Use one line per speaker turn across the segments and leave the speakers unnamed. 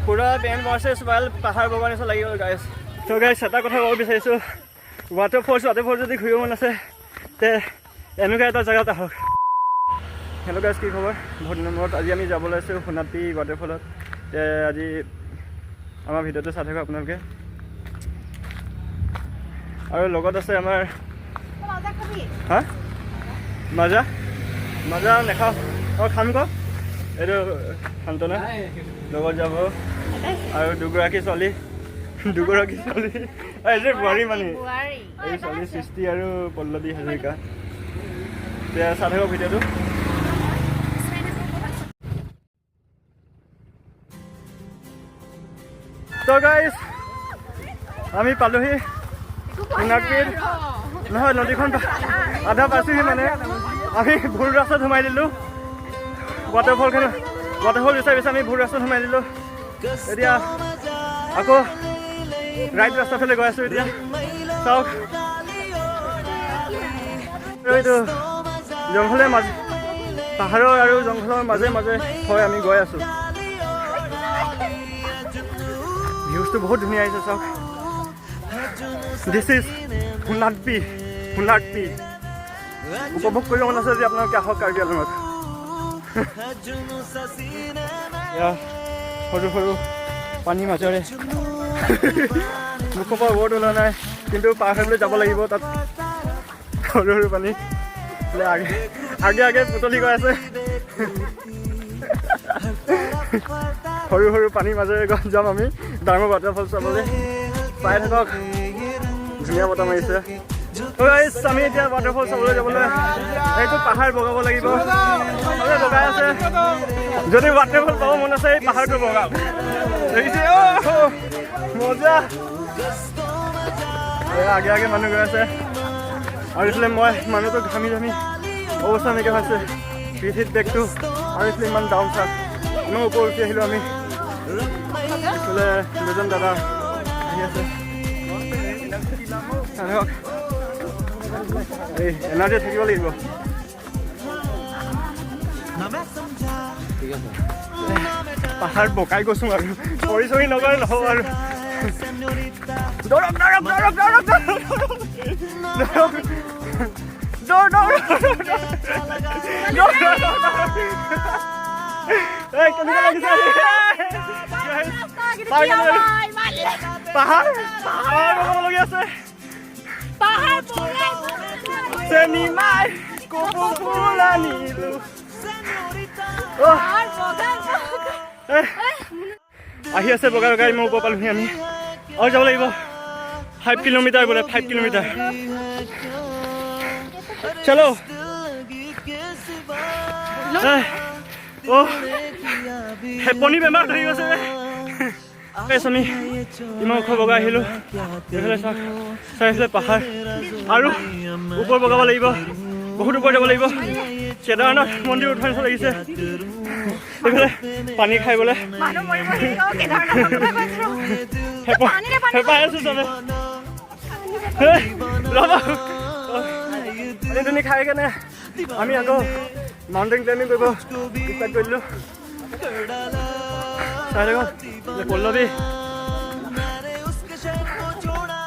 পূৰা man versus wild পাহাৰ বগোৱা নিচিনা লাগি গ'ল গাইছ। ত' গাইছ, এটা কথা ক'ব বিচাৰিছোঁ, ৱাটাৰফলছ যদি ঘূৰিব মন আছে, তে এনেকুৱা এটা জেগাত আহক। হেল্ল' গাইছ, কি খবৰ? বহুত দিনৰ মূৰত আজি আমি যাব লৈছোঁ সোণাপি ৱাটাৰফলত। তে আজি আমাৰ ভিডিঅ'টো চাই থাকক আপোনালোকে। আৰু লগত আছে আমাৰ, হা, মাজা মাজা নাখাওঁ। অঁ, খাম ক। এইটো সান্তনা লগত যাব আৰু দুগৰাকী ছোৱালী, দুগৰাকী ছোৱালী, এই যে বোৱাৰী মানে এই ছোৱালী সৃষ্টি আৰু পল্লৱী হাজৰিকা। এতিয়া চাই থাকক ভিডিঅ'টো। তো গাইজ, আমি পালোহি সোণাকপিৰ, নহয়, নদীখন আধা পাইছোহি। মানে আমি ভুল ৰাস্তাত সোমাই দিলোঁ। ৱাটাৰফলখন, ৱাটাৰফল বিচাৰি বিচাৰি আমি ভুল ৰাস্তাত সোমাই দিলোঁ। এতিয়া আকৌ ৰাইট ৰাস্তাৰ ফালে গৈ আছোঁ। এতিয়া চাওক, আৰু এইটো জংঘলে মাজে, পাহাৰৰ আৰু জংঘলৰ মাজে মাজে হয় আমি গৈ আছোঁ। ভিউজটো বহুত ধুনীয়া আহিছে, চাওক। This is Sonapani, Sonapani. উপভোগ কৰিব মন আছে যদি আপোনালোকে আহক কাৰ্বি আলঙত। এয়া সৰু সৰু পানীৰ মাজেৰে, মুখৰ পৰা ৱৰ্ড ওলোৱা নাই, কিন্তু পাৰ হৈ যাব লাগিব তাত। সৰু সৰু পানী, আগে আগে আগে পুতলি গৈ আছে। সৰু সৰু পানীৰ মাজেৰে গৈ যাম আমি ডাঙৰ ৱাটাৰফল চাবলৈ। পাই থাকক, ধুনীয়া বতাহ মাৰিছে। আমি এতিয়া ৱাটাৰফল চাবলৈ যাবলৈ এইটো পাহাৰ বগাব লাগিব। বগাই আছে। যদি ৱাটাৰফল পাব মন আছে, এই পাহাৰটো বগাওক। দেখিছে, অ' মজা। আগে আগে মানুহ গৈ আছে আৰু এইফালে মই মানুহটো ঘামি ঘামি অৱস্থা নাইকিয়া হৈছে। পিঠিত বেগটো আৰু এইফালে ইমান ডাউন চাক, ইমান ওপৰ উঠি আহিলোঁ আমি। এইফালে দুজন দাদা আহি আছে। এই এনাৰ্জি থাকিব লাগিব। পাহাৰ বকাই গৈছোঁ আৰু পৰি চৰি নগৈ নহ'ব আৰু। দৌৰক দৌৰক দৌৰক দৌৰক দৌৰক দৌৰ দৌৰ দৌৰ। এই কেনেকুৱা লাগিছে? পাহাৰ পাহাৰ বগাবলগীয়া আছে। চেনিমাই কপৌ ফুল আনিলো। আহি আছে বগাই বগাই। মই ওপৰ পালোহি আমি। আৰু যাব লাগিব 5 কিলোমিটাৰ বোলে, 5 কিলোমিটাৰ। চলো। অ' হেপনি বেমাৰ ধৰি গৈছে। আমি ইমান ওখ বগাই আহিলোঁ। এইফালে চাওক, চাৰিওফালে পাহাৰ আৰু ওপৰ বগাব লাগিব, বহুত ওপৰ যাব লাগিব। কেদাৰনাথ মন্দিৰ উঠাৰ নিচিনা লাগিছে। এইফালে পানী খাই বোলে হেঁপাই আছোঁ চবে। ৰ'ব, পানী দুনি খাই কেনে আমি আকৌ মাউণ্টেইন ক্লাইম্বিং কৰিব ষ্টাৰ্ট কৰিলোঁ। চাই থাকক, পল্লৱী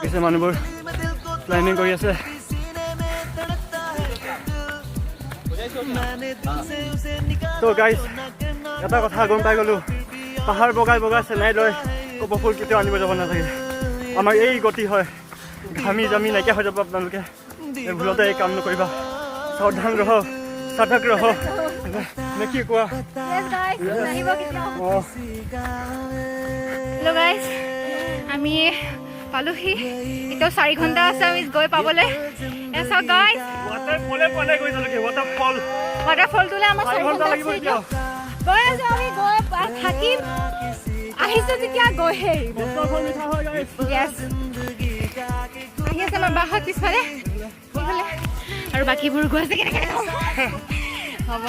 পিছে মানুহবোৰ ক্লাইম্বিং কৰি আছে। ত' গাইজ, এটা কথা গম পাই গ'লোঁ, পাহাৰ বগাই বগাই চেনাই লৈ কপৌফুল কেতিয়াও আনিব যাব নালাগে। আমাৰ এই গতি হয়, ঘামি জামি নাইকিয়া হৈ যাব। আপোনালোকে এই ভুলতে এই কাম নকৰিবা। সাৱধান ৰহ, সাধক ৰহ, নে কি কোৱা? অঁ,
আমি পালোহি। এতিয়াও 4 ঘণ্টা আছে আমি গৈ পাবলৈ। ৱাটাৰফলটোলৈ আমাৰ 4 ঘণ্টা
লাগিব।
গৈ আছো আমি, গৈ থাকিম। আহিছো যেতিয়া গৈহে এৰিব। আহি আছে আমাৰ বাহঁত পিছফালে, সেইফালে আৰু বাকীবোৰ গৈ আছে। কেনেকৈ হ'ব?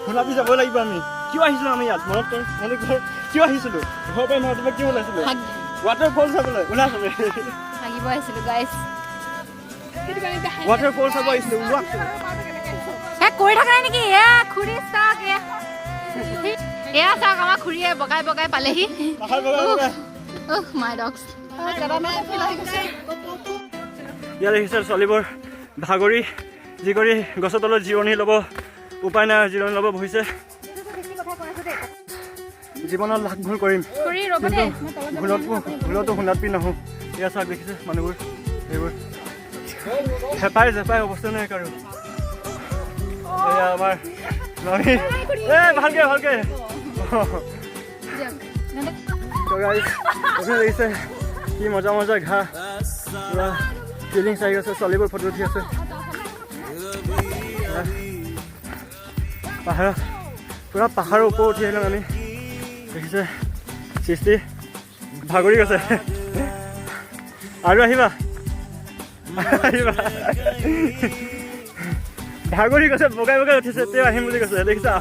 সোণাপি যাব লাগিব। আমি কিয় আহিছিলোঁ আমি ইয়াত? মনত কৰ, মনত কৰ, কিয় আহিছিলোঁ? ঘৰৰ পৰা ইমান ৰাতিপুৱা কিয় ওলাইছিলোঁ? ৱাটাৰফল চাবলৈ ওলা চবে।
ভাগিব আহিছিলোঁ গাইজ।
ৱাটাৰফল চাব আহিছিলোঁ, ওলোৱা।
হে, কৰি থকা নাই নেকি? এ খুৰী, চাওক এ। এয়া চাওক, আমাৰ খুৰীয়ে বগাই বগাই পালেহি।
পাহাৰ বগাই বগাই।
মাই ডগছ।
ইয়াত দেখিছে, ছোৱালীবোৰ ভাগৰি যি কৰি গছৰ তলত জিৰণি ল'ব, উপায় নাই, জিৰণি ল'ব বহিছে। জীৱনত লাখ ভুল কৰিম,
খুৰী, ৰ'ব
কিন্তু
দেই, মই তলত যাব।
ভুলতো শুনাত নহওঁ। এয়া চাওক, দেখিছে মানুহবোৰ, এইবোৰ হেঁপাই জেপাই অৱস্থা নাই কাৰো। এয়া আমাৰ মামী। এ ভালকে ভালকে। তো গাইজ, এইফালে দেখিছে কি মজা মজা ঘাঁহ, পুৰা ফিলিংছ আহি গৈছে। ছোৱালীবোৰ ফটো উঠি আছে। পাহাৰত, পুৰা পাহাৰৰ ওপৰত উঠি আহিলোঁ আমি। দেখিছে, সৃষ্টি ভাগৰি গৈছে। আৰু আহিবা আহিবা। ভাগৰি গৈছে, বগাই বগাই উঠিছে, তেওঁ আহিম বুলি কৈছে। দেখিছা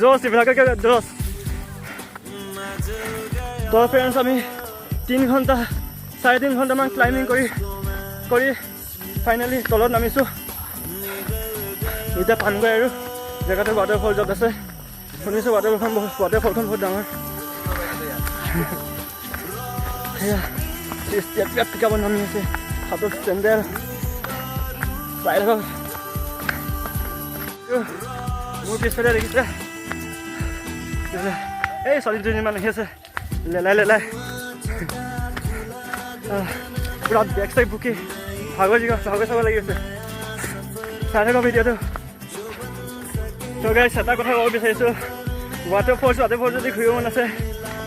জছ, এইবিলাকে জছ। তো ফ্ৰেণ্ডছ, আমি 3 ঘণ্টা, 3.5 ঘণ্টামান ক্লাইম্বিং কৰি কৰি ফাইনেলি তলত নামিছোঁ। এতিয়া পামগৈ আৰু জেগাটো, ৱাটাৰফল য'ত আছে। শুনিছোঁ ৱাটাৰফলখন বহুত ডাঙৰ। সেয়া সৃষ্টিয়ে বিৰাট পিকাবত নামি আছে, হাতত চেণ্ডেল। চাই থাকক। মোৰ পিছফালে দেখিছে, এই ছোৱালী দুজনীমান আহি আছে লেলাই লেলাই। পূৰা বেগ চেগ বুকি ভাগৰ জিগা, ভাগৰ চাগৰ লাগি আছে। চাই থাকক ভিডিঅ'টো। তো গাইছ, এটা কথা ক'ব বিচাৰিছোঁ, ৱাটাৰফলছ যদি ঘূৰিব মন আছে,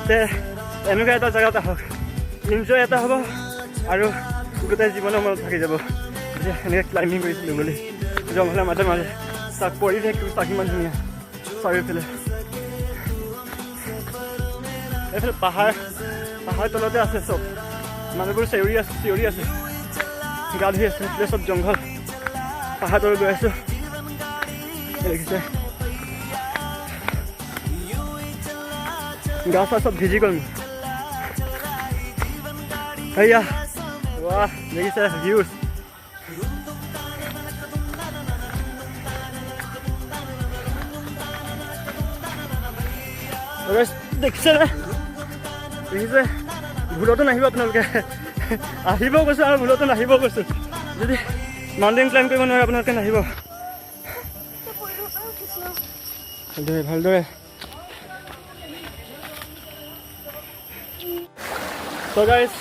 তে এনেকুৱা এটা জেগাত আহক। ইনজয় এটা হ'ব আৰু গোটেই জীৱনৰ মনত থাকি যাব যে এনেকৈ ক্লাইম্বিং কৰিছিলোঁ বুলি। জংঘলৰ মাজে মাজে তাক পৰিৱেশটো চাওক, ইমান ধুনীয়া চাৰিওফালে। এইফালে পাহাৰ, পাহাৰ তলতে আছে চব। মানুহবোৰ চেউৰি আছে, চিঞৰি আছে, গা ধুই আছে। এইফালে চব জংঘল। পাহাৰ তলত গৈ আছোঁ। এই দেখিছে, গা চা চব ভিজি গ'ল মোৰ। সেয়া, ৱাহ, দেখিছে ভিউজ। দেখিছে নে? দেখিছে, ভুলতো নাহিব আপোনালোকে। আহিব কৈছোঁ আৰু ভুলতো নাহিব কৈছোঁ। যদি মাউণ্টেইন ক্লাইম্ব কৰিব নোৱাৰে, আপোনালোকে নাহিব। ভালদৰে ভালদৰে। তো গাইজ,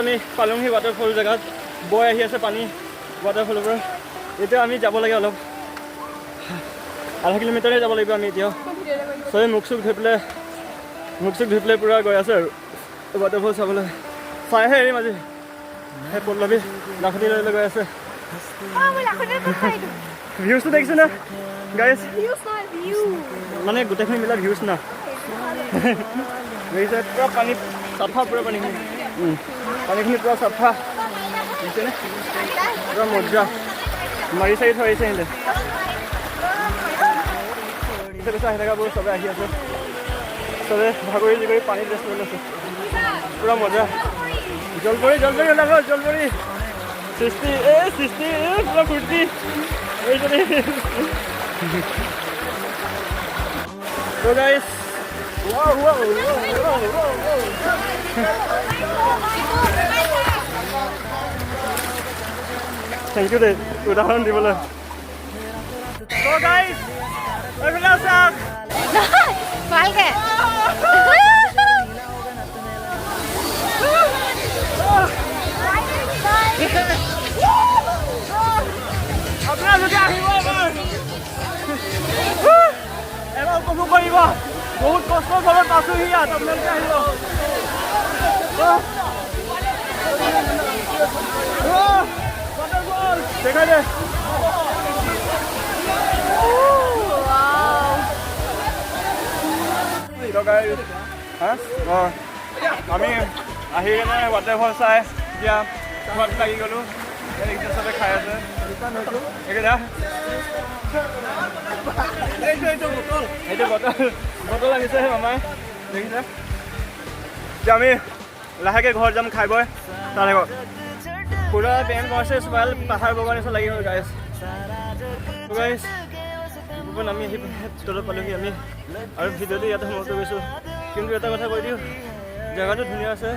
আমি পালোংহি ৱাটাৰফল জেগাত। বৈ আহি আছে পানী ৱাটাৰফলৰ পৰা। এতিয়া আমি যাব লাগে অলপ, আধা কিলোমিটাৰে যাব লাগিব আমি এতিয়াও। চবে মুখ চুখ ধুই পেলাই পূৰা গৈ আছে আৰু ৱাটাৰফল চাবলৈ। চাইহে এৰিম আজি। সেই পল্লৱী লাখুটি লৈ লৈ গৈ আছে। ভিউজটো দেখিছে নে গাইজ? মানে গোটেইখিনি মিলাই ভিউজ না। দেখিছে, পূৰা পানী চাফা, পূৰা পানীখিনি, পানীখিনি পূৰা চাফা। দেখিছেনে? পূৰা মজা। মাৰি চাৰি থৈ আহিছে সিহঁতে। পিছে পিছে আহি থকাবোৰ চবে আহি আছে। চবে ভাগৰি জিগৰি পানীত ৰেষ্ট লৈ লৈছে। পূৰা মজা। জলপৰি, জলপৰি ওলাব, জলপৰি। সৃষ্টি, এ সৃষ্টি, এ পূৰা ফূৰ্তি এইজনী। তো guys, wow wow wow wow, thank you দেই উদাহৰণ দিবলৈ। তো গাইজ, এইফালে চাওক।
ভালকে।
আপোনালোকে আহিব, এবাৰ এবাৰ উপভোগ কৰিব। বহুত কষ্টৰ ফলত আছোহি ইয়াত। আপোনালোকে আহিব। Waterfall! দেখাই দে। তো guys, হা? অঁ, আমি আহি কেনে ৱাটাৰফল চাই এতিয়া খোৱাত লাগি গ'লোঁ। এইকেইটা চবে খাই আছে। এইকেইটা এইটো বটল বটল আনিছে মামাই, দেখিছে। এতিয়া আমি লাহেকৈ ঘৰত যাম খাই বৈ। তাৰ আগত পূৰা বেণ্ড ভাৰ্চেছ ৱাইল্ড, পাহাৰ বগা নিচিনা লাগি গ'ল গাইজ। গাইজ। পৰা নামি আহি পিনে তলত পালোহি আমি আৰু ভিডিঅ'টো ইয়াতে সমাপ্ত কৰিছোঁ। কিন্তু এটা কথা কৈ দিওঁ, জেগাটো ধুনীয়া আছে।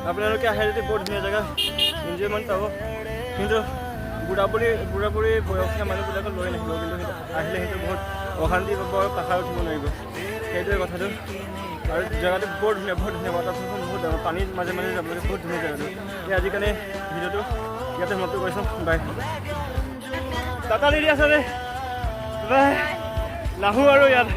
আপোনালোকে আহে যদি বৰ ধুনীয়া জেগা, এনজয়মেণ্ট পাব। কিন্তু বুঢ়া বুঢ়ী বয়সীয়া মানুহবিলাকক লৈ নাহিব কিন্তু। সেইটো আহিলে সেইটো বহুত অশান্তি পাব আৰু পাহাৰ উঠিব নোৱাৰিব, সেইটোৱে কথাটো। আৰু জেগাটো বৰ ধুনীয়া, বৰ ধুনীয়া। ৱাটাৰফলখন বহুত ডাঙৰ, পানীৰ মাজে মাজে যাব লাগে। বহুত ধুনীয়া জেগাটো। এই আজিৰ কাৰণে ভিডিঅ'টো ইয়াতে সমাপ্ত কৰিছোঁ। বাই, টাটা। দি দিয়া চবে, বাই। নাহোঁ আৰু ইয়াত।